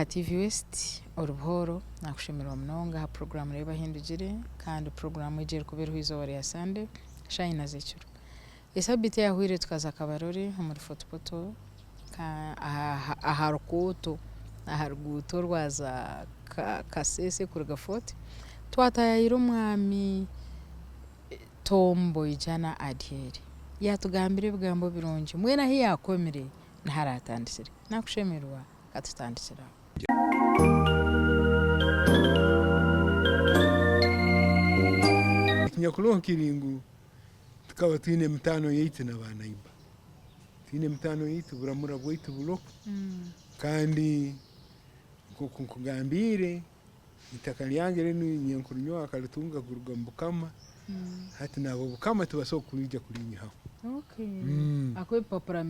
TV West ori buhooro nakushemererwa munonga aha puroguraamu Reeba Ahindugire kandi puroguraamu egi erikuba eriho eizooba rya Sande shaaha ina z'ekiro. Esabiiti eyahweire tukaza Kabarole omuri Fort Portal aha rukuuto aha ruguuto orwaza Kasese kuruga Fort twataayaayira omwami Tom Boijana Adyeri yaatugambira ebigambo birungi mbwenu ahu yaakomire niho araatandikire. Nakushemererwa katutandikire aho. Ekinyakuroho kiri ngu tukaba twine emitaano yaitu na ba neighbour, twine emitaano yaitu oburamura bwaitu buroho kandi nkoku nkugambiire Eitaka ryange rinu nyenkuru nyowe akaritunga kuruga omu Bukama, hati n'ab'Obukama tibasobora kwija kurinyihaho. Ahakuba ebipapura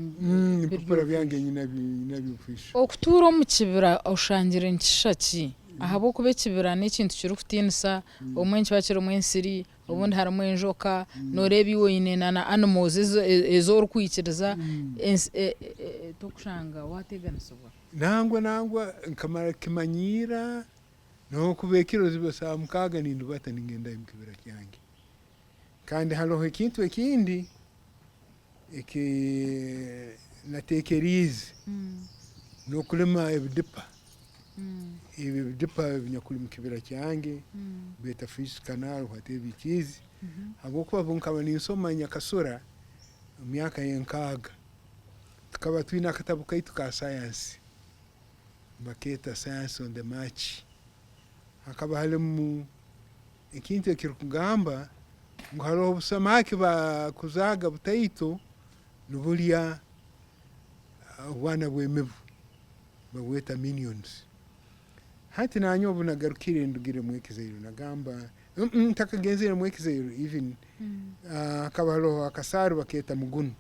Ebipapura byange nyinabyo official. Okutuura omu kibira oshangire nikishusha ki? Ahabw'okuba ekibira n'ekintu kirikutiinisa, obumwe nikiba kirimu ensiri, obundi harimu enjoka, nooreeba iwe oine na na animals ezi orikwikiriza, tokushanga waateganisibwa? Nangwa nangwa nkamara kukimanyiira n'okuba ekiro ziba saaha mukaaga nindubata ningendayo omu kibira kyange. Kandi haroho ekintu ekindi eki nateekeriize, n'okulima ebidipa, ebi ebidipa ebinyakuli omu kibira kyange beeta fish canal whatever it is, habwokuba obu nkaba ninsoma Nyakasura omu myaka y'enkaaga, Tukaba twine akatabu kaitu ka sayansi nibakeeta Science on the March. Hakaba harimu ekintu ekirikugamba ngu hariho obusamaki bakuzaaga butaito niburya obwana bw'emibu nibabweta minions. Hati nanye obu nagarukire ndugire Mwekizaire nagamba ntakagenzere Mwekizaire even hakaba hariho akasaaru bakeeta Mugunu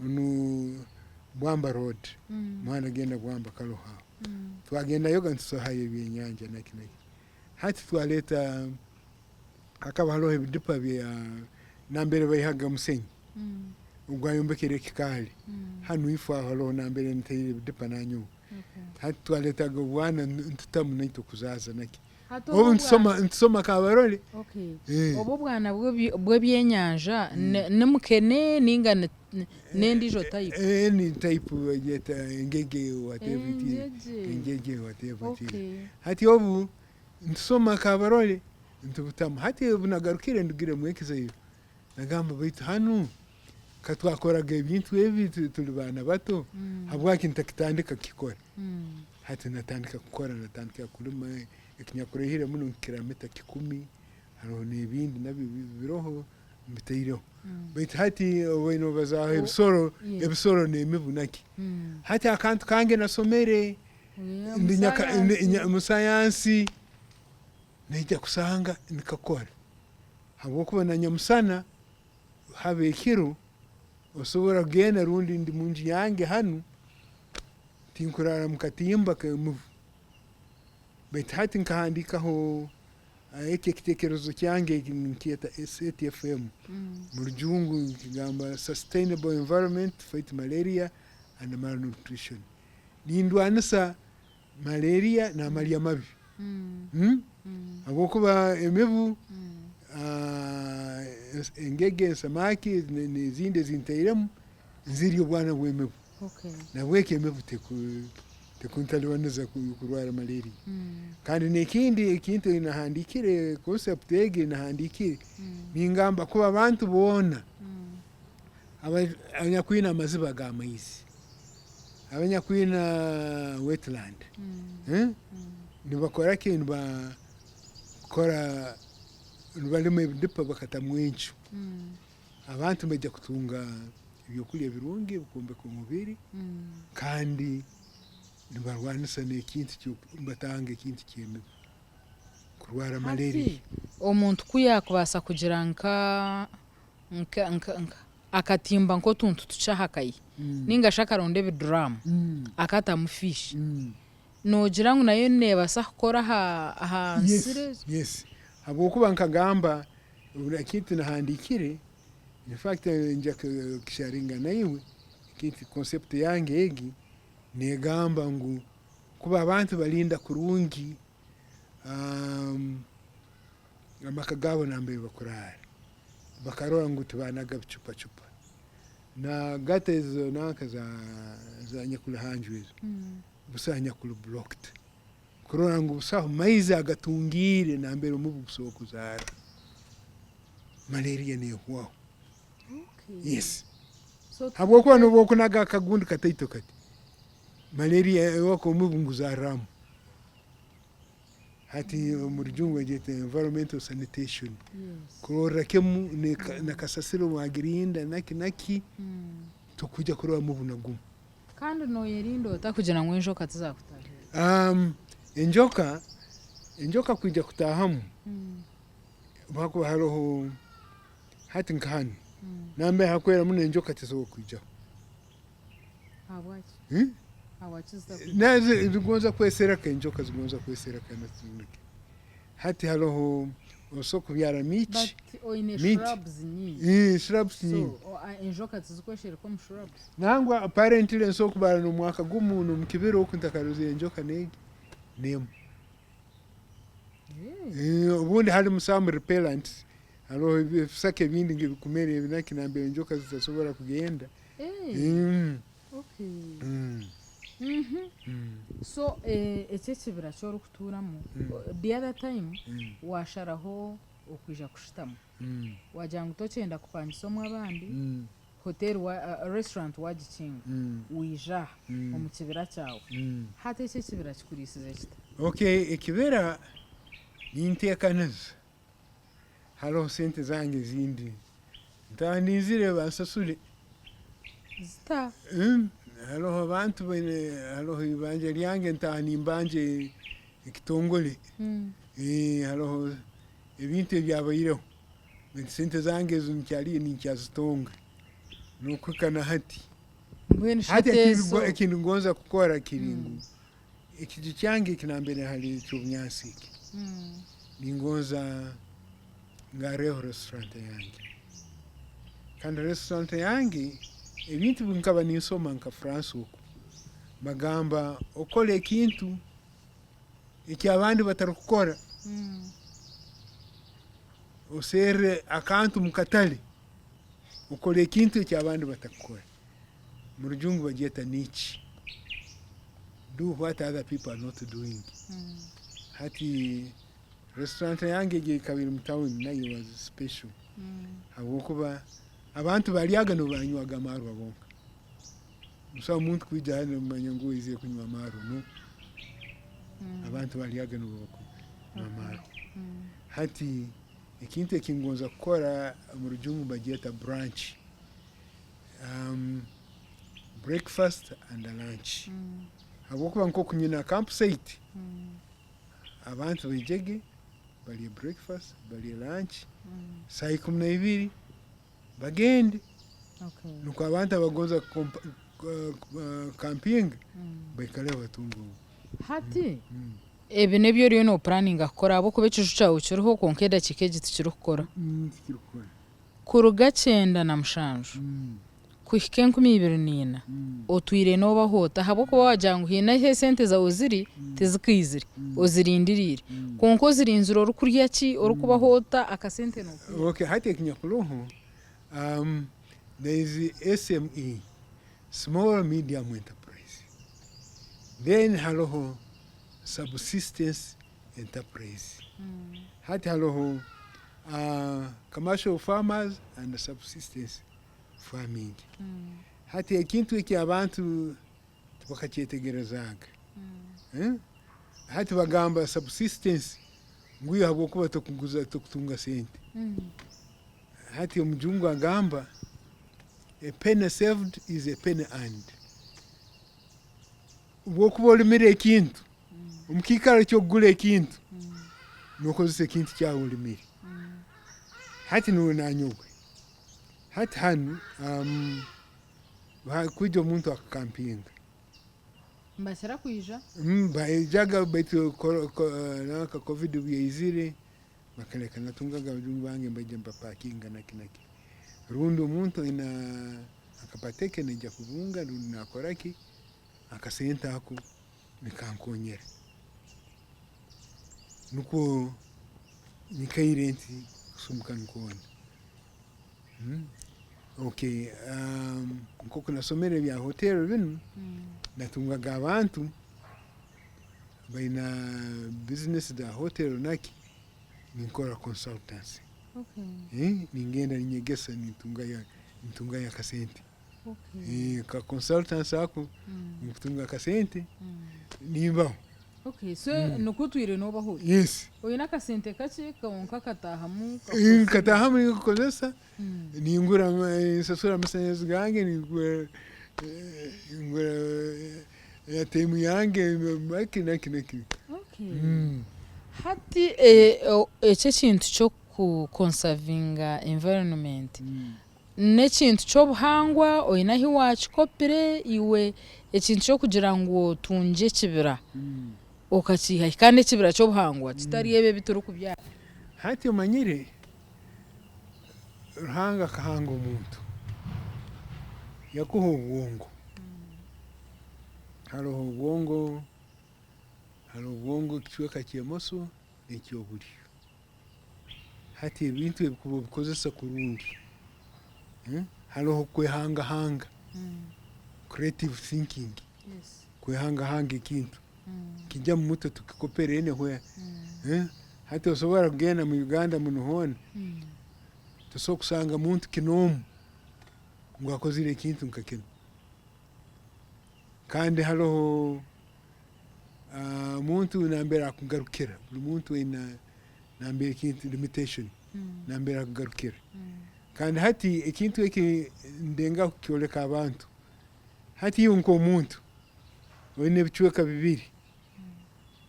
onu Bwamba road omuhanda genda Bwamba karoho aho. Twagendayoga nitusohayo ebyenyanja naki naki. Hati twaleta hakaba haroho ebidipa bya nambere baihaga omusenyi ogwayombekere ekikaali. Hanu ifwe aho haroho nambere ntaire ebidipa nanyowe. Hati twaletaga obwana ntutamu naitwe kuzaaza naki. Hati Obu obu nitusoma obwana nitusoma Kabarole. Okay. Eh. Obu obwana bw'ebyenyanja ni mukene ninga n'endiijo type? Eh, ni type bagyeta engege whatever it is. Engege. Engege whatever it is. Okay. Hati obu nitusoma Kabarole nitubutamu. Hati obu nagarukire ndugire Mwekizaire nagamba baitu hanu ka twakoraga ebintu ebi turi baana bato habwaki ntakitandika kukikora? Hati natandika kukora, natandika kulima ekinyakureihire muno nkira mita kikumi, haroho n'ebindi nabyo biroho mbitaireho. Baitu hati obaire nobazaaho ebisoro, ebisoro n'emibu naki. Hati akantu kange nasomere ndi mu sayansi naija kusanga nikakora habwokuba na nyamusana haba ekiro osobora kugenda rundi ndi munju yange hanu Tinkurara mu katimba k'emibu. Baitu hati nkahandiikaho eki ekitekerezo kyange eki ninkyeta SETFM, mu rujungu nikigamba Sustainable Environment to Fight Malaria and Malnutrition. Nindwanisa malaria n'amarya mabi habwokuba emibu, engege, ensamaki n'ezindi ezintairemu nizirya obwana bw'emibu. Nahabweki emibu tekuntalibaniza kurwara malaria. Kandi n'ekindi ekintu eki nahandiikire, concept egi ei nahandiikire, ningamba kuba abantu boona abanyakwine amaziba g'amaizi, abanyakwine wetland, nibakora ki, nibakora nibalima ebidipa bakatamu encu. Abantu nibaija kutunga ebyokulya ebirungi ebikwombeka omubiri kandi nibarwanisa n'ekintu nibatanga ekintu ky'emibu kurwara malaria. Hati omuntu ku yaakubaasa kugira nka akatimba nk'otuntu tukye aha kayi nainga shi akaronda ebiduraamu akatamu fiishi, noogira ngu nayo neebaasa kukora aha nsiri ezo? Yes, habwokuba nkagamba Ekintu nahandiikire, in fact nja kusharinga naiwe, ekintu concept yange egi negamba ngu. Kuba abantu balinda kurungi amaka gaabo nambere bakuraara, bakarora ngu tibanaga bicupa cupa. Na gutter ezo nanka za nyakuli hanju ezo, busaho nyakuli blocked. Kurora ngu busaho maizi agatungiire nambere omubu gusobora kuzaara. Malaria nehwaho. Yes. Habwokuba nobu okunaga akagundi kataito kati, malaria omubu niguzarramu. Hati omu rujungu bagyeta environmental sanitation. Kurorra kimu na kasasiro wagirinda naki naki, tokwija kurora mubu na gumu. Kandi noyerinda ota kugira ngu enjoka tizakutahirira? Enjoka, enjoka kwija kutahamu, obu hakuba haroho hati nka hanu, nambere hakwera muno enjoka tesobora kwijaho. Habwaki? Habwaki zitakwija? Nazo zigonza kwesereka, enjoka zigonza kwesereka. Hati haroho osobola kubyara miiki. But oine Miti. shrubs nyingi. Shrubs nyingi. So enjoka tizikweshereka omu shrubs? Nangwa apparently nsobola kubara n'omwaka gumu n'omukibira oku ntakarozire enjoka n'egi n'emu. Obundi harimu some repellents, haroho ebisaka ebindi ebikumera ebinaki nambere enjoka zitasobora kugenda. So eki ekibira kyorikutuuramu, the other time washaraho okwija kushutama, wagira ngu tokyenda kupangisa omwe abandi, hotel restaurant wagikinga, waija aha omu kibira kyawe. Hati eki ekibira kikuriisize kita? Okay, ekibira ninteekaniza, hariho sente zange ezindi ntandinzire bansasure. Zita? Hariho abantu baine, hariho ibanja ryange ntaaha nimbanja ekitongore, hariho ebintu ebyabaireho, baitu sente zange ezo nkyariyo ninkyazitunga nokuhika na hati. Mbwenu shi Hati ezo eki ningonza kukora kiri ngu ekiju kyange eki nambere hali eky'obunyansi eki, ningonza ngarreho restaurant yange. Kandi restaurant yange, ebintu ebi nkaba ninsoma nka France oku, bagamba okole ekintu eki abandi batarukukora, oserre akantu mukatale, okole ekintu eki abandi batakukora. Mu rujungu bagyeta niche, do what other people are not doing. Hati restaurant yange egi ekaba eri mu town nayo was special habwokuba abantu baryaga nibo banywaga amaarwa bonka. Busaho muntu kwija hanu nomanya ngu oizire kunywa amaarwa, no. Abantu baryaga nibo bakunywa amaarwa. Hati ekintu eki ngonza kukora omu rujungu nibagyeta brunch, breakfast and lunch. Habwokuba nkoku nyine campsite, abantu baijege barye breakfast, barye lunch, saaha 12 bagende. Nikwo abantu abagonza camping baikaleho batunge. Hati ebi n'ebi oriyo nopuraninga kukora ahabw'okuba ekiju kyawe kiriho kwonka edakiika egi tikirikukora. Tikirikukora. Kuruga 97 kuhika 2004 otwire noobaho ota? Ahabw'okuba waagira ngu haine ahu esente zaawe ziri tizikaizire, ozirindiriire. Kwonka ozirinzire orikurya ki, orikubaho ota, akasente nookaiha? Okay, hati ekinyakuroho, there is SME, small medium enterprise, then haroho subsistence enterprise. Hati haroho commercial farmers and subsistence farming. Hati ekintu eki abantu tibakakyetegerezaaga. Hati bagamba subsistence ngu iwe habwokuba tokuguza tokutunga sente. Hati omujungu agamba a penny saved is a penny earned. Obu okuba orimire ekintu, omu kiikaro ky'okugura ekintu, nokozesa ekintu kyawe orimire. Hati niwe nanyowe, hati hanu hakwija omuntu akakampinga. Nibakira kwija? Baijaga baitu nanka covid obu yaizire, bakaleka natungaga abajungu bange nibaija nibapakinga naki naki. Rundi omuntu aine akapate ke naija kubunga rundi nakora ki, akasente ako. bikankonyera. Nukwo nyikaire nti kasumi kanu koona. Okay, nkoku nasomere ebya hotel binu, natungaga abantu baina business za hotel naki, ninkora consultancy. Ningenda ninyegesa nintungayo akasente. Ka consultancy ako nkutunga akasente nimbaho. Okay, so nikwo otwire noobaho oti? Yes. Oine akasente kakye kwonka kataahamu Kataahamu ninkakozesa, ningura ninsasura amasanyarazi gange, ningura airtime yange naki naki naki. Okay. Hati eki ekintu ky'oku conservinga environment N'ekintu ky'obuhangwa, oine ahu waakikopire iwe ekintu ky'okugira ngu otungye ekibira okakiiha hi? Kandi ekibira ky'obuhangwa kitari ebi ebi turikubyara. Hati omanyire Ruhanga akahanga omuntu yakuha obwongo, haroho obwongo, haroho obwongo ekicweka ky'emoso n'eky'oburyo. Hati ebintu ebi kuba obikozesa kurungi, haroho kwehangahanga, creative thinking, kwehangahanga ekintu, nikija omu mutwe tukikopere anywhere, hati osobora kugenda mu Uganda munu hoona, tosobora kusanga muntu kinoomu ngu akozire ekintu nka kinu. Kandi haroho omuntu nambere akugarukira, buri muntu aine nambere ekintu limitation nambere akugarukira. Kandi hati ekintu eki nindengaho kukyoleka abantu, hati iwe nk'omuntu oyine ebicweka bibiri,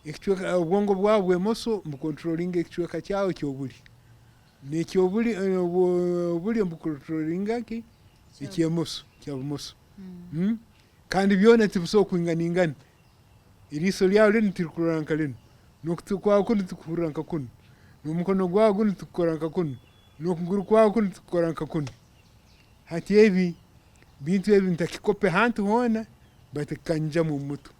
ekicweka obwongo bwawe obw'emoso nibukonturoringa ekicweka kyawe eky'obulyo, n'ekyobulyo obulyo nibukonturoringa ki? Eky'emoso, ekya bumoso. Kandi byona tibisobola kwinganingana. Eriiso ryawe rinu tirikurora nka rinu, n'okutu kwawe kunu tikuhurra nka kunu, n'omukono gwawe gunu tikukora nka kunu, n'okuguru kwawe kunu tikukora nka kunu. Hati ebi bintu ebi ntakikope hantu hoona baitu kikanyijamu omu mutwe.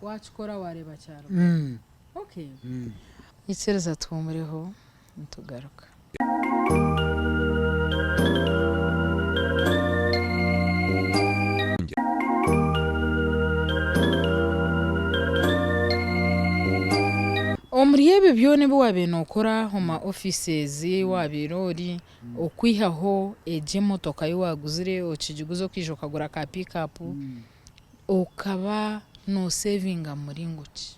Wakikora wareeba kyarugamu. Okay. Ikiriza tuhumureho nitugaruka. Omuri ebyo byona ebi waabaire nookora omu ma offices waabaire ori, okwihaho egyo emotoka ei waaguzire okagiguza okaija okagura ka pick up, okaba noosevinga mu muringo ki?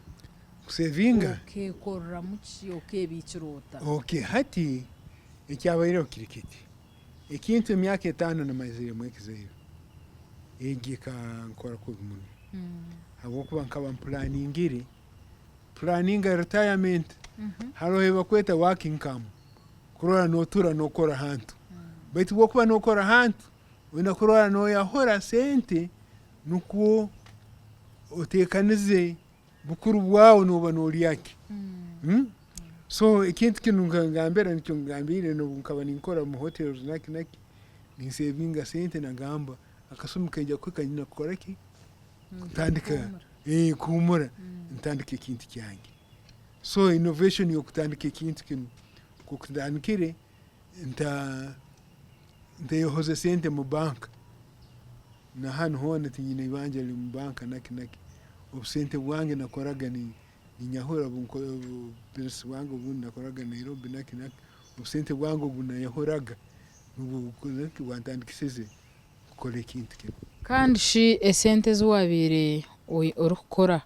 Kusevinga? Okeekoreramu ki? Okeebiikira ota? Ok, hati ekyabaireho kiri kiti, ekintu emyaka etaano namaziremu ekizaire, egi ekankora kubi muno habwokuba nkaba mpulaaningire, pulaaninga retirement, haroho ebi bakweta work income, kurora notura nokora ahantu, baitu obu okuba nokora ahantu, oine kurora noyahura sente nukwo otekanize bukuru bwawe nooba noorya ki? So ekintu kinu nkagambira nikyo nkugambiire n'obu nkaba ninkora omu hotels naki naki, ninsevinga sente nagamba akasumi kaija kuhika nyine kukora ki? Kutandika kuhuumura ntandike ekintu kyange. So innovation y'okutandika ekintu kinu nk'oku ntandikire nta nteyohoze sente mu banka. Na hanu hoona tinyine ibanja riri mu banka naki naki. Obusente bwange nakoraga ninyahura obubizinesi bwange obundi nakoraga Nairobi naki naki, obusente bwange obu nayahuraga nubwo bwantandikisize kukora ekintu kinu. Kandi shi esente ezi wabaire orikukora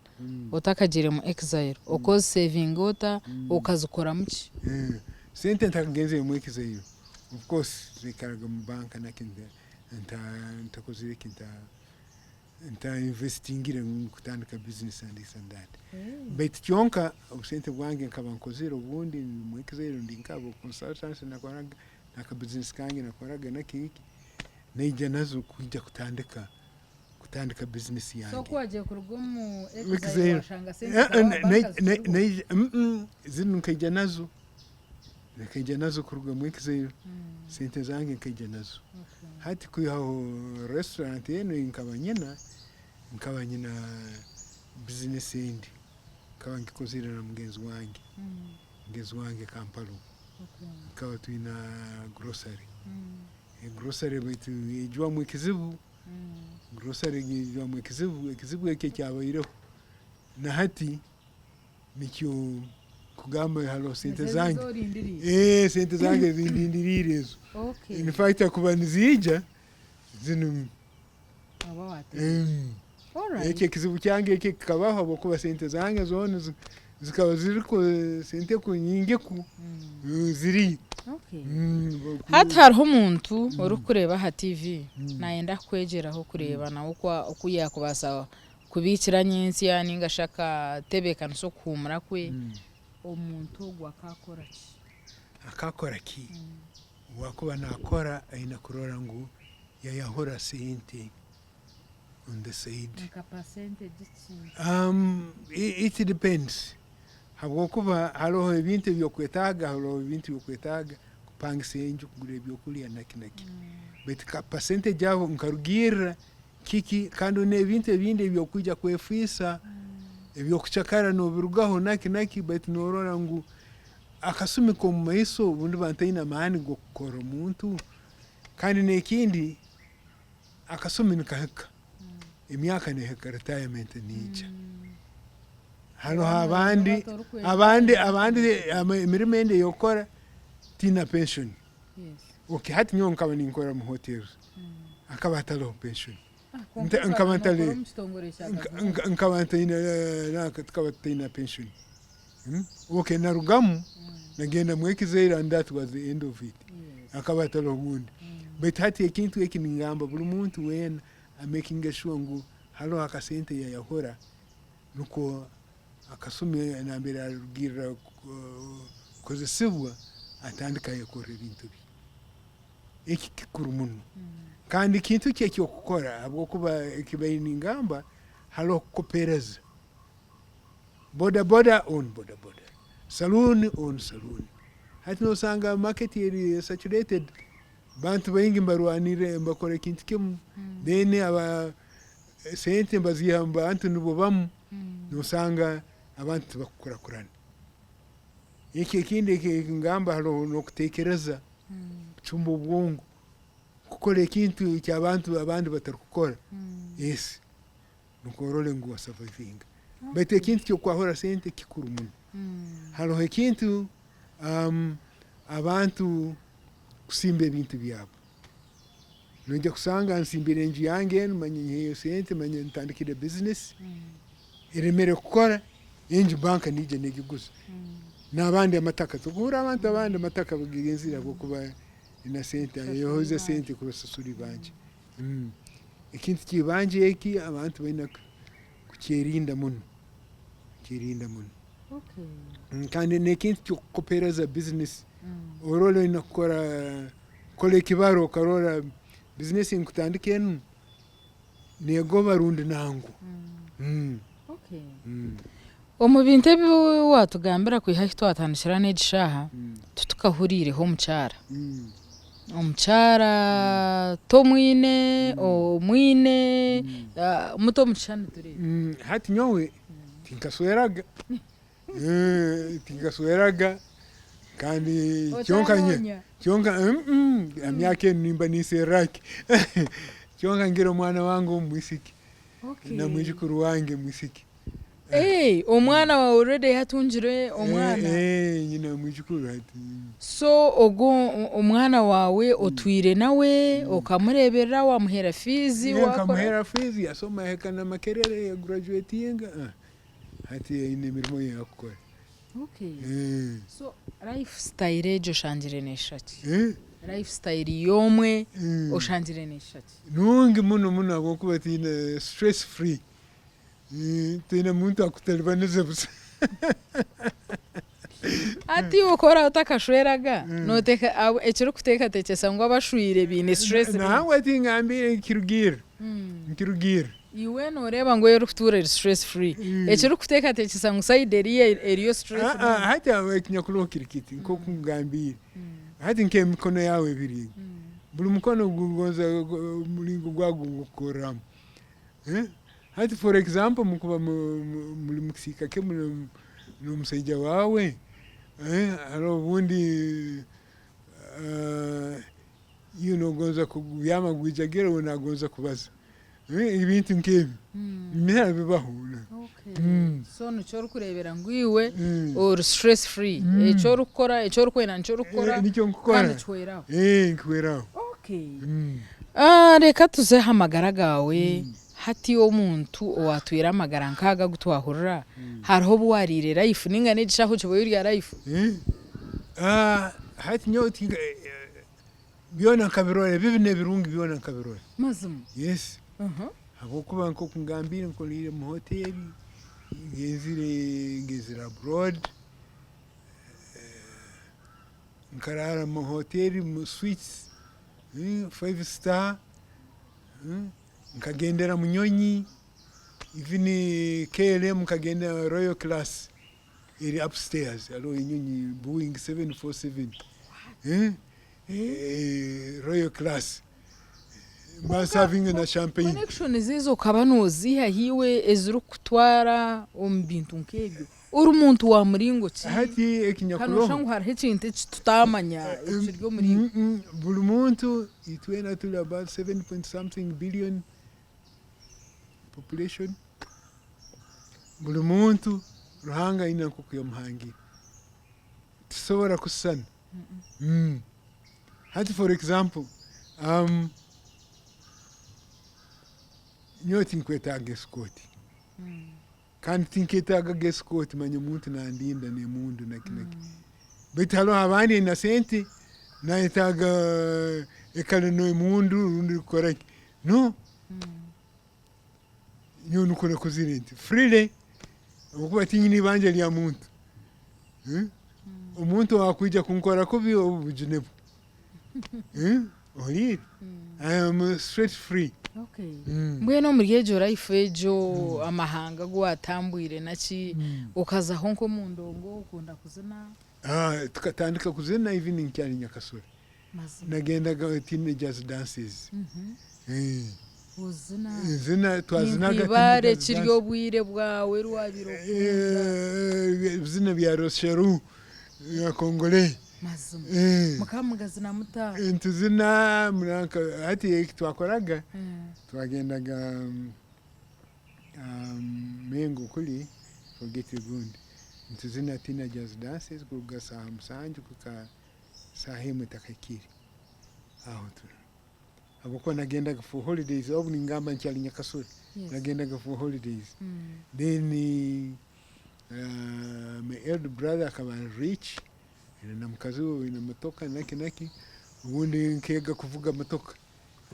otakagiire mu exile okazisevinga ota, okazikoramu ki? Sente ntakagenzire mu exile of course zaikaraga mu banka naki. Ntakozire ki nta investingire kutandika business and this and that baitu kyonka obusente bwange nkaba nkozire obundi ndi mu exile ndi nka bu consultancy nakoraga naka business kange nakoraga naki ki naija nazo kwija kutandika kutandika business So yange. ku wagiye kuruga omu exile washanga sente zawe aha banka zikiriho? Zinu nkaija nazo. Nkaija nazo kuruga mu exile, sente zange nkaija nazo. Hati kwihaho restaurant enu ei nkaba nyina, nkaba nyina. bizinesi endi nkaba ngikozire na mugenzi wange, mugenzi wange Kampala oku. Tukaba twina grocery. Grocery baitu yaijwamu ekizibu, grocery yaijwamu ekizibu, ekizibu eki ekyabaireho na hati nikyo kugamba haroho sente zange, sente zange ezindindiriire ezo. In fact kuba niziija zinu. Ekyo ekizibu kyange ekyo kikabaho ahabw'okuba sente zange zoona zikaba ziri sente ku nyingi ku ziriyo. Hati hariho omuntu orikukureeba aha TV nayenda kukwegyeraho kureeba nawe oku yaakubaasa kubiikira nyentsya ninga shi akatebeekanisa okuhuumura kwe, omuntu ogwo akaakora ki? Akaakora ki? Owaakuba naakora aine kurora ngu yayahura sente on the side. Nka percentage ki? It depends habwokuba haroho ebintu ebi okwetaaga, haroho ebintu ebi okwetaaga kupangisa enju, kugura ebyokurya naki naki. Baitu ka percentage aho nkarugiirra kiki kandi n'ebintu ebindi ebi okwija kwefiisa, eby'okucakara nobirugaho naki naki baitu norora ngu akasumi k'omu maiso obu ndiba ntaine amaani g'okukora omuntu. Kandi n'ekindi akasumi nikahika, emyaka nehika retirement neija. Haroho abandi, abandi, abandi emirimo endi ey'okukora tiina pension. Okay hati nyowe nkaba ninkora mu hotels, hakaba hataloho pension. Nkaba ntari, nkaba ntaine nanka tukaba tutaine pension. Okay narugamu nagenda mwekizaire and that was the end of it. Hakaba hatariho obundi. Baitu hati ekintu eki ningamba buri muntu weena amekinge sure ngu haroho akasente yayahura nukwo akasumi nambere arugirra kukozesibwa atandike ayekorre ebintu bye. Eki kikuru muno. Kandi kintu ki eky'okukora habwokuba eki mbaire ningamba haroho kukopereza. Boda boda own boda boda, saloon own saloon. Hati nosanga market eri saturated, bantu baingi nibarwanirra nibakora ekintu kimu, then aba sente nibaziiha mu bantu nibo bamu, nosanga abantu tibakukurakurana. Eki ekindi eki ngamba haroho n'okuteekereza, kucumba obwongo, kukora ekintu eki abantu abandi batarukukora, yes. Nukwo orole ngu wa survivinga. Baitu ekintu ky'okwahura sente kikuru muno. Haroho ekintu abantu kusimba ebintu byabo. Noija kusanga nsimbire enju yange enu manya nyihireyo sente manya ntandikire bizinesi, eremere kukora, enju banka neija negiguza. N'abandi amataka, tokuhurra abantu abandi amataka bagenzire habwokuba na sente, ayehoize sente kubasasura ibanja. Ekintu ky'ibanja eki abantu baine kukyerinda muno, kukyerinda muno. Kandi n'ekintu ky'okukopereza bizinesi, orole oine kukora kukora ekibaro okarora bizinesi ei nkutandika enu neegoba rundi nangwa. Omu bintu ebi waatugambira kwiha ahu twatandikira n'egi shaaha, titukahuriireho omukyara. Omukyara tomwine, omwine, mute omu kishushani tureebe. Hati nyowe tinkasweraga, tinkasweraga kandi kyonka kyonka emyaka enu nimba ninserra ki? Kyonka ngira omwana wange omwisiki na mwijukuru wange mwisiki. Omwana waawe already yatungire omwana? Nyine omwijukuru hati. So ogwo omwana waawe otwire nawe okamureeberera wamuheera fiizi? Nkamuheera fiizi yasoma yahika na Makerere ya gurajuwetinga hati aine emirimo ye ey'akukora. So life style egyo oshangire neeshusha ki? Life style y'omwe oshangire neeshusha ki? Nungi muno muno ahabw'okuba tiine stress free. Tihaine muntu akutaribanize busa. Hati iwe ku oraabe otakashweraga, ekirikuteekateekyesa ngu abashwire baine stress nyingi. Nangwa tingambiire nikirugiirira, nikirugiirira. Iwe nooreeba ngu ei orikutuura eri stress free, ekirikuteekateekyesa ngu sayidi eriya eriyo stress nyingi. Hati aho ekinyakuroho kiri kiti nk'oku nkugambiire, hati nk'emikono yaawe ebiri egi, buri mukono gugonza omuringo gwagwo gw'okukorramu. Hati for example mukuba muri mu kisiika kimwe n'omusaija waawe, hariho obundi iwe nogonza kubyama gwijagira we nagonza kubaza. Ebintu nk'ebyo nibiba bibaho. So nikyo orikureebera ngu iwe ori stress free, eki orikukora, eki orikwenda nikyo orikukora Nikyo nkukora. kandi kihweraho. Nkihweraho. Reka tuze aha magara gaawe, hati omuntu owaatwire amagara nk'aga agu twahurira, hariho obu waariire life nainga n'ekishaho kiba orya life? Hati nyowe byona nkabirora, ebibi n'ebirungi byona nkabirora. Mazima? Yes. Habwokuba nk'oku ngambire nkoriire omu hoteeri, ngenzire ngenzire abroad, nkaraara omu hoteeri mu suites, five star, nkagendera mu nyonyi, even KLM nkagenda royal class eri upstairs hariho enyonyi Boeing 747, royal class bansavinga na champagne. Connections ezo okaba noziiha hi iwe ezirikukutwara omu bintu nk'ebyo? Ori muntu wa muringo ki? Hati Ka ekinyakuroho. noshusha ngu hariho ekintu eki tutaamanya ekiri omuri iwe. Buri muntu itwena turi about seven point something billion population, buri muntu Ruhanga aine nk'oku yamuhangire. Titusobora kusisana. Hati for example, nyowe tinkwetaaga esikooti. Kandi tinketagaga esikooti manya omuntu nandinda n'emundu naki naki. Baitu haroho abandi aine sente nayetaaga ekare n'emundu rundi kukora ki. No, nyowe nikwo nakozire nti freely habwokuba tinyine ibanja lya muntu. Omuntu owakwija kunkora kubi obu bujune bwe. Ohuriire? I am straight free. Okay. Mbwenu omuri egyo life egyo amahanga agu watambwire naki okazaho nk'omu ndongo okunda kuzina? Ah, tukatandika kuzina even nkyari Nyakasore. Mazima. Nagendaga teenagers dances. Eh. Ozina. Nzina twazinaga Ninkwibare teenagers kiri dance. obwire bwawe rwabire okunda. Eh, ebizina bya Rosheru ya Congolais. Mazima. Eh. Mukaba mugazina muta? Nituzina muranka hati eki twakoraga twagendaga Mengo kuri forget gundi nituzina teenagers dances kuruga saaha musanju kuhika saaha emwe etakahikire aho habwokuba nagendaga for holidays obu ningamba nkyari Nyakasura nagendaga for holidays then my elder brother akaba ari rich aine na mukazi we baine motoka naki naki, obundi nkeega kuvuga motoka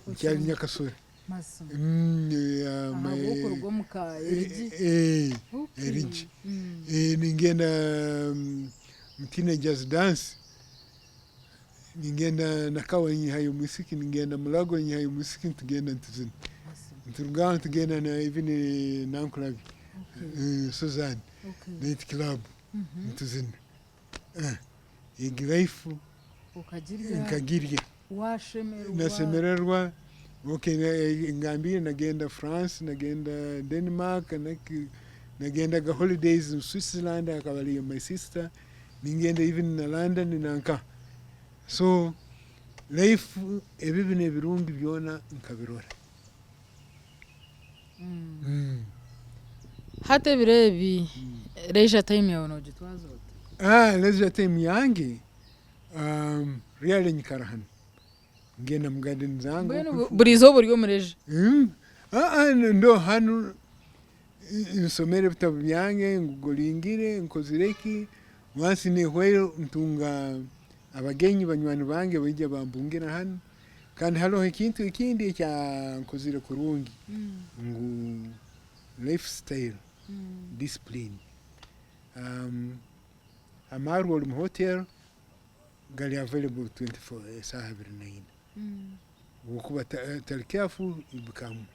nkyari Nyakasura. Mazima. My Ahabw'okuruga omu ka erigi. Okay. Erigi. Ningenda mu teenagers dance, ningenda Nakawa nyihayo omwisiki, ningenda Mulago nyihayo omwisiki nitugenda nituzina. Mazima. Nituruga aho nitugenda na even Nankulabye, Suzan Okay. night club nituzina. Egi life Okagirya. Nkagirya. Washemererwa. Nashemererwa. Okay, ngambire nagenda France, nagenda Denmark, nagendaga holidays in Switzerland hakaba hariyo my sister, ningenda even na London nanka. So life ebibi n'ebirungi byona nkabirora. Hati ebiro ebi leisure time yaawe noogitwaza ota? Ah, leisure time yange really nyikara hanu ngenda mu garden zange. Mbwenu buri izooba ori omu leisure? Aa ndo hanu nsomere ebitabo byange, ngugolingire, nkozire ki, once nehwayo ntunga abagenyi banywani bange baija bambungira hanu. Kandi haroho ekintu ekindi ekyankozire kurungi ngu life style, discipline. Amaarwa ori mu hotel gari available 24 esaaha abiri na ina. Obu okuba otari careful you become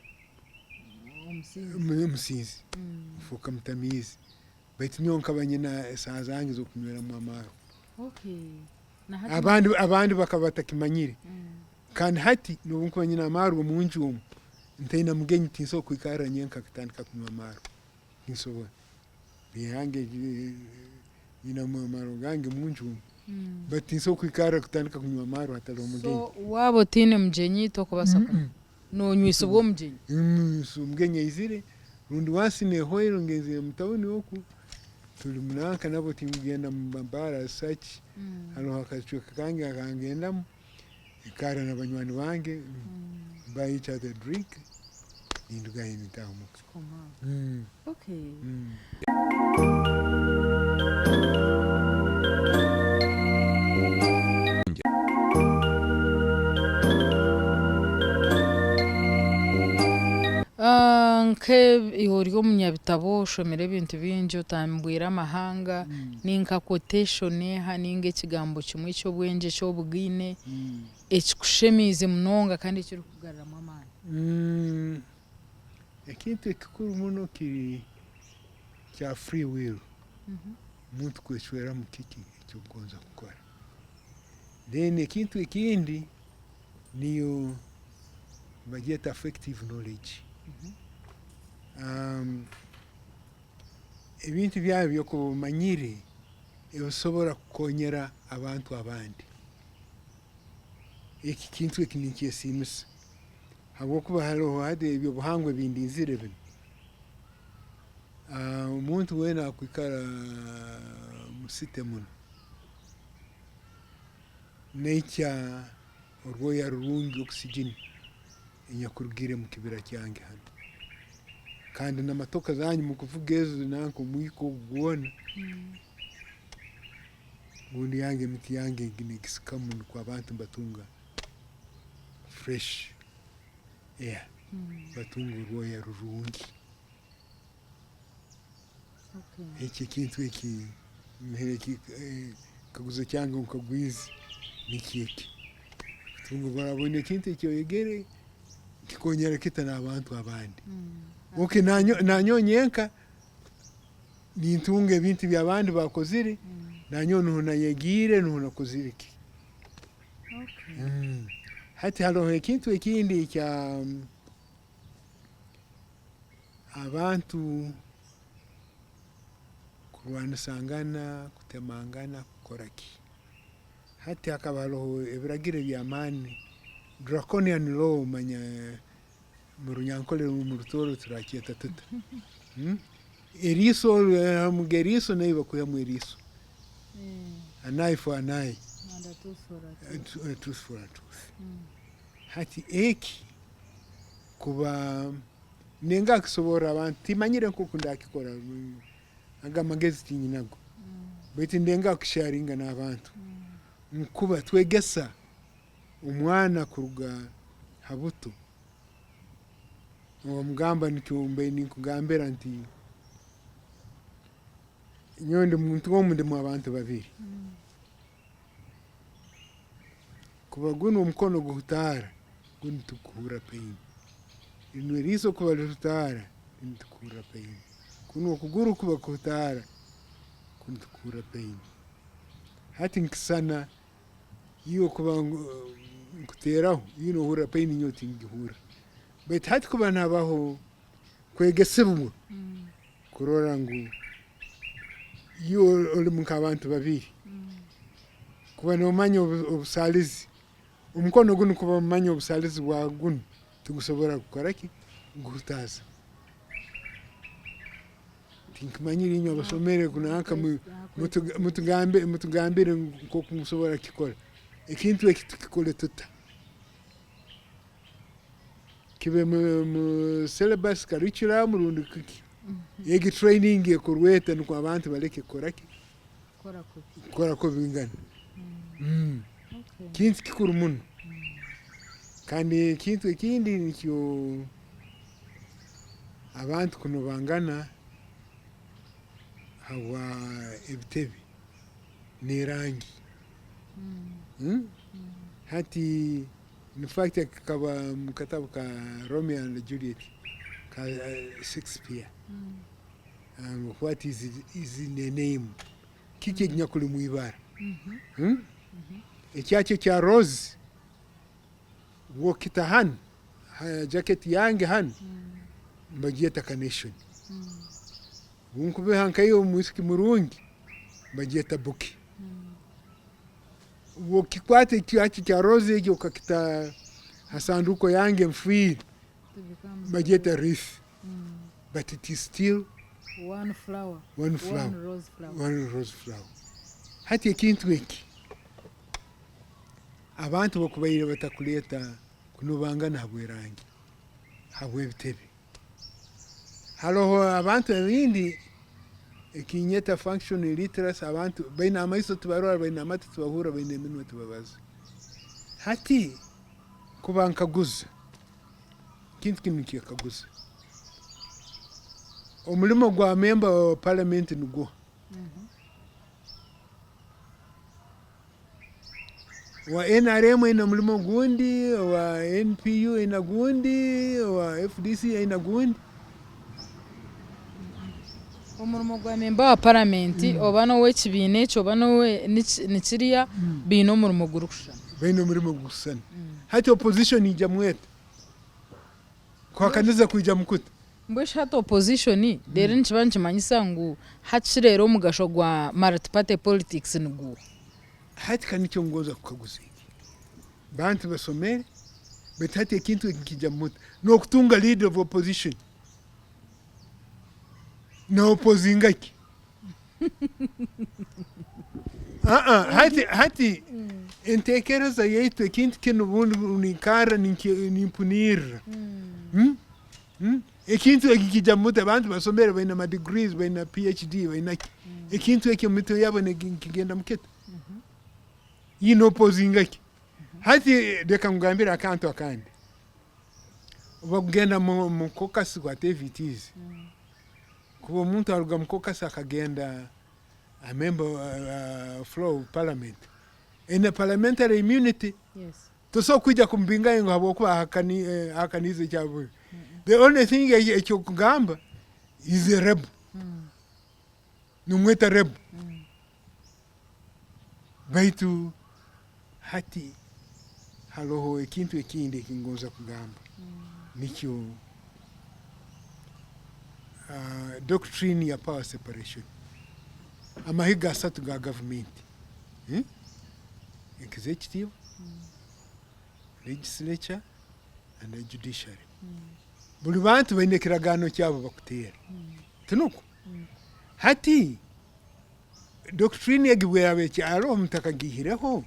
omusinzi, ofuuka mutamiizi. Baitu nyowe nkaba nyine esaaha zange z'okunyweramu amaarwa. Abandi abandi bakaba batakimanyire. Kandi hati n'obu nkuba nyine amaarwa omu nju omu. Ntaine mugenyi tinsobola kwikarra nyenka kutandika kunywa amaarwa, tinsobora. Eyange nyine amaarwa gange munju omu, but tinsobola kwikarra kutandika kunywa amaarwa hataroho mugenyi. So waaba otaine mugyenyi tokubaasa kunywa, nonywisibwa omugyenyi? Omugenyi aizire rundi once nehwaire ngenzire mu town oku, turi nanka nabwo tinkugenda mu mabaara as such, haroho akacweka kange akangendamu. Nkaara na banywani bange, buy each other a drink, nindugayo nintaaha omuka. Okay. Nk'iwe ori omunyabitabo oshomire ebintu bingi otambwire amahanga, Ni nka quotation eha ninga ekigambo kimwe eky'obwengye eki obugaine ekikushemeize munonga kandi ekirikukugaruramu amaani? Ekintu ekikuru muno kiri kya free will, omuntu kwecweramu kiki eki orikugonza kukora. Then ekintu ekindi niyo nibagyeta affective knowledge. Ebintu byawe ebi orikuba omanyire ebisobora kukonyera abantu abandi. Eki kintu eki ninkyesiimisa habwokuba haroho hati eby'obuhangwa ebi ndinzire binu, omuntu weena akwikara mu city muno, naikya orwoya rurungi oxygen enyakurugire mu kibira kyange hanu. Kandi na motoka zanyu mukuvuga ezo nanka omwika ogu gwona, obundi yange emiti yange egi negisikamu nukwo abantu nibatunga fresh air, batunga orwoya rurungi. Eki ekintu eki ekikaguzo kyange nkagwize nikyo eki, obu oraaba oine ekintu eki oyegere, kikonyera kita n'abantu abandi? Ok nanyowe nyenka nintunga ebintu eby'abandi bakozire, nanyowe nuho nayegiire, nuho nakozire ki. Hati haroho ekintu ekindi ekya Abantu kurwanisangana, kutemangana, kukora ki. Hati hakaba haroho ebiragiro eby'amaani, draconian law manya mu Runyankore rundi mu Rutooro turakyeta tuta? Eriiso omuga eriiso naiwe bakwihamu eriiso, an eye for an eye, a tooth for a tooth. Hati eki kuba Ninga kusoborra abantu, timanyire nk'oku ndakikora, ago amagezi tinyinago, baitu nindengaho kusharinga n'abantu nkuba twegesa omwana kuruga ha buto, omugamba nikyo mbaire ninkugambira nti nyowe ndi muntu omu ndimu abantu babiri, Kuba gunu omukono guhutaara, gunu tigukuhurra pain. Rinu eriiso kuba rihutaara, rinu tikuhurra pain. Kunu okuguru kuba kuhutaara, kunu tikuhurra pain. Hati nikisisana iwe kuba nkuteeraho, iwe nohurra pain nyowe tingihurra. Baitu hati kuba nihabaho kwegesibwa kurora ngu iwe orimu nk'abantu babiri, kuba nomanya obusaalizi, omukono gunu kuba omanya obusaalizi bwa gunu, tigusobora kukora ki, kuguhutaaza. Tinkimanyire inywe abasomere nanka mutugambire nk'oku musobora kukikora. Ekintu eki tukikole tuta? Kibe mu syllabus, curriculum rundi kiki? Egi training ekorwe eta nukwo abantu baleke kukora ki? Kukora kubi ngana. Kintu kikuru muno. Kandi ekintu ekindi nikyo abantu kunobangana habwa ebitebe n'erangi. Hati in fact kikaba omu katabu ka Romeo and Juliet ka Shakespeare ngu what is in a name, kiki ekinyakuli omu ibara? Ekyakyo kya Rose obu okita hanu, Ha jacket yange hanu nibagyeta carnation. Obu nkubiha nkaiwe omwisiki murungi nibagyeta bouquet. Obu okikwata ekyo kya rose ekyo okakita ha sanduuko yange nfiire nibagyeta wreath but it is still One flower. One flower. One rose flower. One rose flower. Hati ekintu eki abantu bakubaire batakuleeta kunobangana habw'erangi, habw'ebitebe. Haroho abantu ebindi ekinyeta functional literacy abantu baine amaiso tibarora, baine amatu tibahurra, baine eminwa tibabaza. Hati kuba nkaguza, ekintu kinu nikyekaguza, omulimo gwa member wa parliament niguha? Owa nrm aine omurimo ogundi, owa NPU aine ogundi, owa FDC aine ogundi. Omurimo gwa memba wa paramenti oba n'ow'ekibiina eki oba ni kiriya baine omurimo gurikushushana. Baine omurimo gurikushushana. Hati opposition eijamu eta? Kuhakaniza kwijamu kuta? Mbwenu shi hati opposition reero nikiba nikimanyisa ngu hati shi reero omugasho gwa multi-party politics niguuha? Hati ka nikyo ngonza kukaguza eki. Bantu basomere baitu hati ekintu eki nikija muta? Nokutunga leader of opposition na opposinga ki? Aa hati hati entekereza yaitu ekintu kinu obundi ninkarra nimpunirra. Ekintu eki kija muta? Abantu basomere baine ama degrees baine PHD baine ki, ekintu eki omu mitwe yabo nikigenda mukita? Iwe nopozinga ki? Hati leka nkugambire akantu akandi, obu bakugenda mu caucus whatever it is, kuba omuntu aruga mu caucus akagenda a member floor of parliament, aine parliamentary immunity. Tosobola kwija kumubingayo ngu habwokuba ahakaniize ekya The only thing ekyokugamba is a rebel. Nomweta rebel. Baitu hati haroho ekintu ekindi ekingonza kugamba nikyo doctrine ya power separation. Amahiga asatu ga gavumenti. Executive, legislature and the judiciary. Buli bantu baine ekiragaano kyabo bakuteera. Tinukwo? Hati doctrine egi bweraba ekyaroho mutakagiihireho,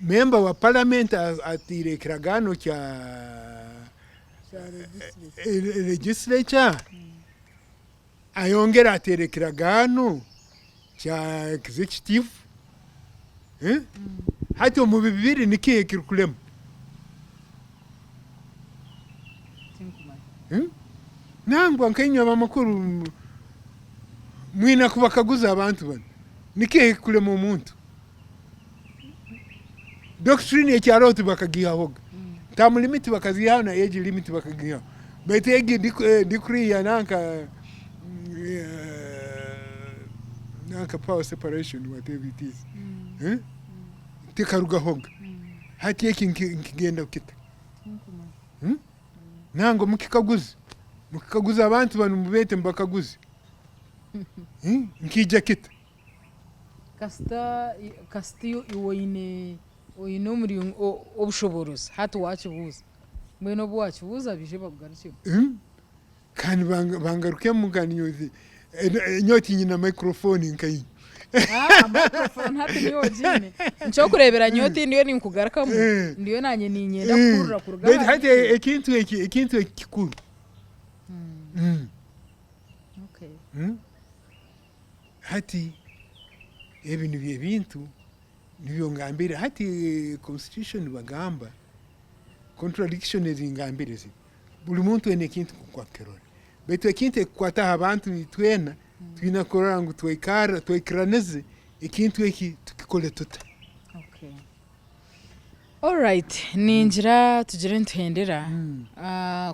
member wa parliament atiire ekiragaano kya legislature, ayongere ateere ekiragaano kya executive, hati omu bibiri nikiha ekirikurema? Nangwa nkainywe abamakuru mwine kubakaguza abantu banu, nikiha ekirikurema omuntu? Doctrine ekyaroho tibakagiihahoga, term limit bakaziihaho na age limit bakagiihaho, baitu egi decree ya nanka nanka power separation whatever it is tekarugahoga, hati eki nikigenda kita? Nangwa mukikaguze, mukikaguze abantu banu mubeete mubakaguze, nikiija kita? Kasita kasita iwe oine oine omuringo obushoboorozi hati waakibuuza mbwenu obu waakibuuza baije bakugarukyemu. Kandi bangarukemu kandi nyowe tinyine microphone nkainywe. Microphone hati niiwe ogiine. Nikyokureebera nyowe tindiyo ninkugarukamu ndiyo naanye niinyenda kuhurira kuruga Baitu hati ahariiwe. ekintu eki ekintu eki kikuru. Okay. Hati ebi nibyo ebintu nibyo ngambire hati constitution nibagamba contradiction ezi ngambire zinu buri muntu aine ekintu nkoku akukirora baitu ekintu ekikukwataho abantu itwena twine kurora ngu twaikarra twikiranize ekintu eki tukikole tuta. Okay. Alright, ningira tugire nituhendera.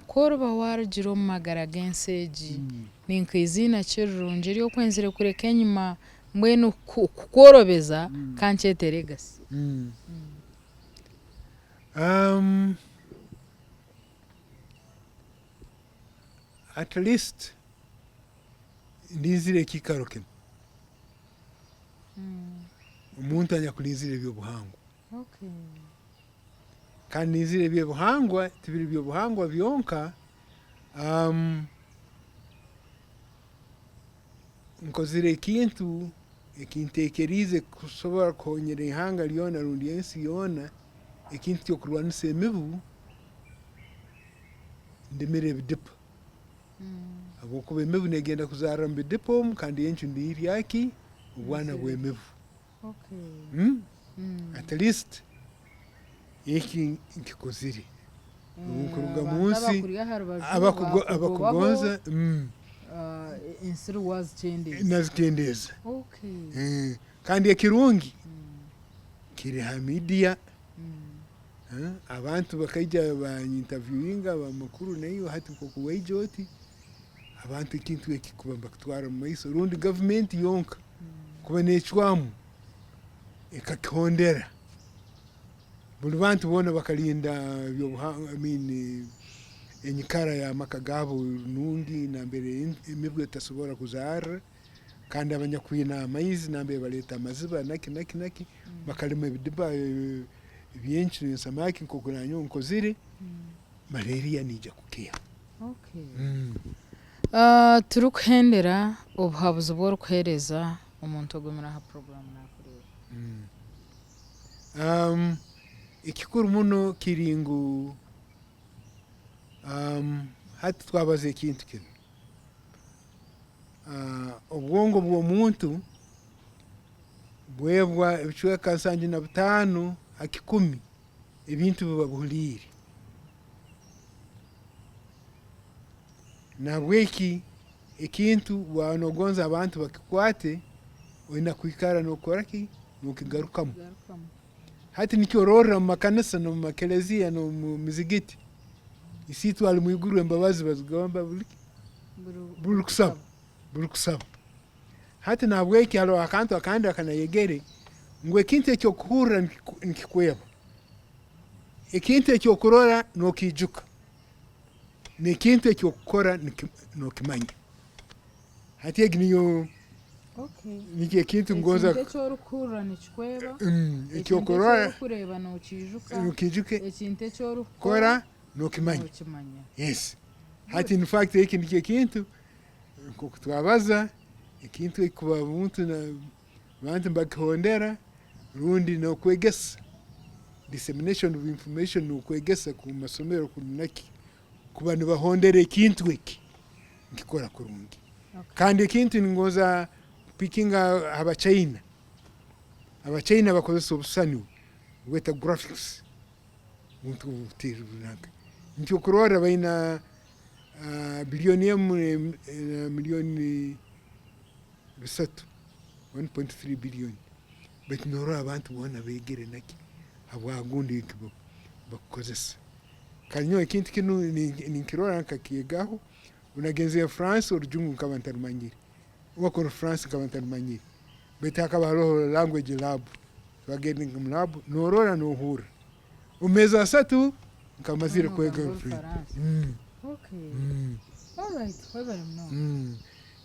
Ku oriba waarugire omu magara g'ensi egi, ni nk'eiziina ki erirungi eri okwenzire kureka enyima mbwenu kukworobeza ka nkyete legacy? At least ndinzire ekiikaro kinu. Omuntu anyakulinzire eby'obuhangwa. Kandi ndinzire eby'obuhangwa, tibiri by'obuhangwa byonka, nkozire ekintu ekintekeriize kusobora kukonyera ihanga lyona rundi ensi yoona, ekintu ky'okurwanisa emibu, ndimire ebidipa. Habwokuba emibu negenda kuzarra omu bidipa omu kandi encu nirya ki? Obwana bw'emibu. At least eki nkikozire. Obu nkuruga mu Abantu nsi abakuri aha rubaju abakugonza bakugobaho ensiri wazikyendeza. Nazikendeeza. Kandi ekirungi kiri ha media. Abantu bakaija banyintaviewinga amakuru naiwe hati nkoku waija oti, abantu ekintu eki kuba nibakitwara omu maiso rundi gavumenti yonka kuba necwamu ekakihondera, buri bantu boona bakarinda I mean enyikara y'amaka gaabo nungi nambere emibu etasobora kuzaarra. Kandi abanyakwine amaizi nambere baleeta amaziba naki naki naki, bakalima ebidiba by'encu n'ensamaki nk'oku nanyowe nkozire, malaria neija kukeha. Turikuhendera, obuhabuzi obu orikuheereza omuntu ogumire aha puroguraamu naakureeba. Ekikuru muno kiri ngu hati twabaza ekintu kinu. Obwongo bw'omuntu bwebwa ebicweka 75 ha kikumi ebintu ebi babuhuliire. Nahabweki ekintu waaba nogonza abantu bakikwate, oine kwikara nokora ki? Nokigarukamu. Hati nikyo ororra omu makanisa n'omu makeleziya n'omu mizigiti, Isiitwe ali mwiguru embabazi bazigamba buli ki? Buli kusaba, buli kusaba. Hati nahabweki haroho akantu akandi akanayegere ngu ekintu eky'okuhurra nikikweba, ekintu eky'okurora nokiijuka, n'ekintu eky'okukora nokimanya. Hati egi niyo nikyo ekintu ngonza. Ekintu eki orikuhurira nikikweba, ekintu eki Ekyokurora orikureeba nokiijuka, nokiijuka, ekintu eki orikukora kora nokimanya. nokimanya. Yes. Hati in fact eki nikyo ekintu nkoku twabaza, ekintu ekikuba omuntu abantu nibakihondera rundi nokwegesa, dissemination of information nokwegesa ku masomero naki kuba nibahondera ekintu eki. Nkikora kurungi. Kandi ekintu ningonza kupikinga ha Bachaina. Abachaina bakozesa obusani bweta graphics obuntu obu nti okurorra baina billioni emu na millioni bisatu, 1.3 billion, baitu norora abantu boona begere naki habwa gundi egi bakukozesa. Kare nyowe ekintu kinu ninkirora nkakyegaho, obu nagenzere France orujungu nkaba ntarumanyire, obu orufaransa nkaba ntarumanyire, baitu hakaba haroho language lab, twagenda omu lab norora nohurra. Omu meezi asatu nkaba mazire kwega orufaransa.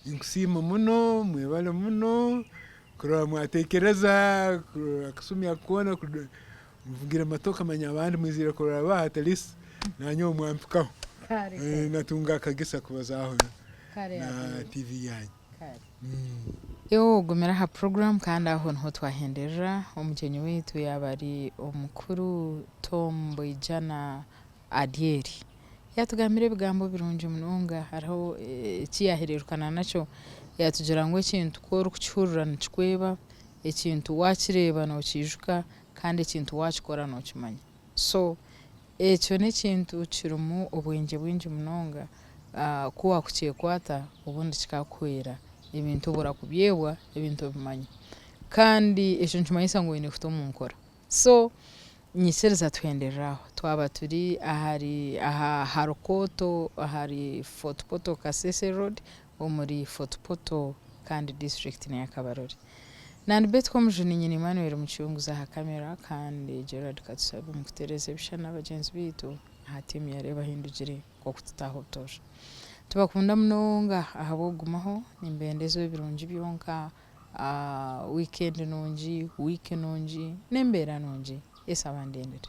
Ninkusiima muno, mwebale muno kurora mwatekereza akasumi ako koona Nvugire motoka manya abandi mwizire kurora baha at least nanyowe mwampikaho natunga akagisa kubazaho na TV yanyu. Iwe ogumire aha puroguraamu kandi aho niho twahenderera. Omugyenyi waitu yaaba ari omukuru Tom Bwijana Adyeri. Yaatugambira ebigambo birungi munonga hariho eki yaahererukana nakyo yaatugira ngu ekintu ku orikukihurira nikikweba, ekintu waakireeba nookiijuka kandi ekintu waakikora nookimanya. So ekyo n'ekintu kirimu obwengye bwingi munonga ku waakukyekwata obundi kikaakuhwera ebintu obura kubyebwa ebintu obimanya. Kandi ekyo nikimanyisa ngu oine kuta omu nkora. So nyikiriza tuhenderere aho. Twaba turi ahari aha Harukooto ahari Fort Portal Kasese road omuri Fort Portal kandi district neya Kabarole. Nandi Beth Komujuni nyine Emmanuel Mucunguzi aha camera kandi Gerald Katusabe omu kutereza ebishushani na bagyenzi baitu aha tiimu ya Reeba Ahindugire nk'oku tutaaha obutoosha. Tubakunda munonga ahabw'okugumaho, nimbendeza ebirungi byonka, wiikendi nungi, wiiki nungi, n'embeera nungi. Yesu abandindire.